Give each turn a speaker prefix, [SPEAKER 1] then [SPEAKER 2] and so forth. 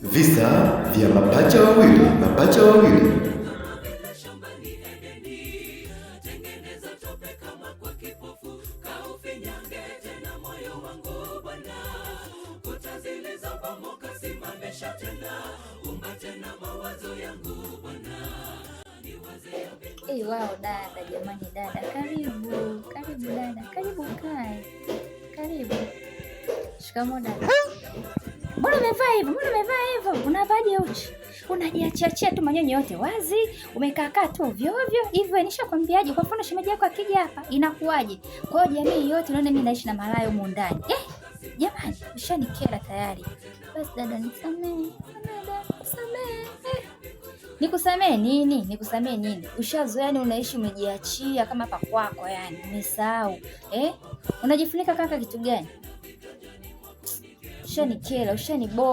[SPEAKER 1] Visa vya mapacha wawili, mapacha wawili.
[SPEAKER 2] Hey, wao dada, jamani dada, karibu karibu dada, karibu kae, karibu. Shikamoo dada. Mbona umevaa hivyo? Mbona umevaa hivyo? Unavaje uchi? Unajiachiachia tu manyonyo yote wazi, umekaa kaa tu ovyo ovyo hivyo. Nishakwambiaje? Kwa mfano shemeji yako akija hapa inakuwaje? Kwa hiyo jamii yote unaona mimi naishi na malaya humu ndani. Jamani, ushanikera tayari. Basi dada, nisamee. Dada, nisamee. Nikusamee nini? Nikusamee nini? Ushazoea yani, unaishi umejiachia kama hapa kwako yani, umesahau. Unajifunika kaka kitu gani? Ushanikera, ushaniboa.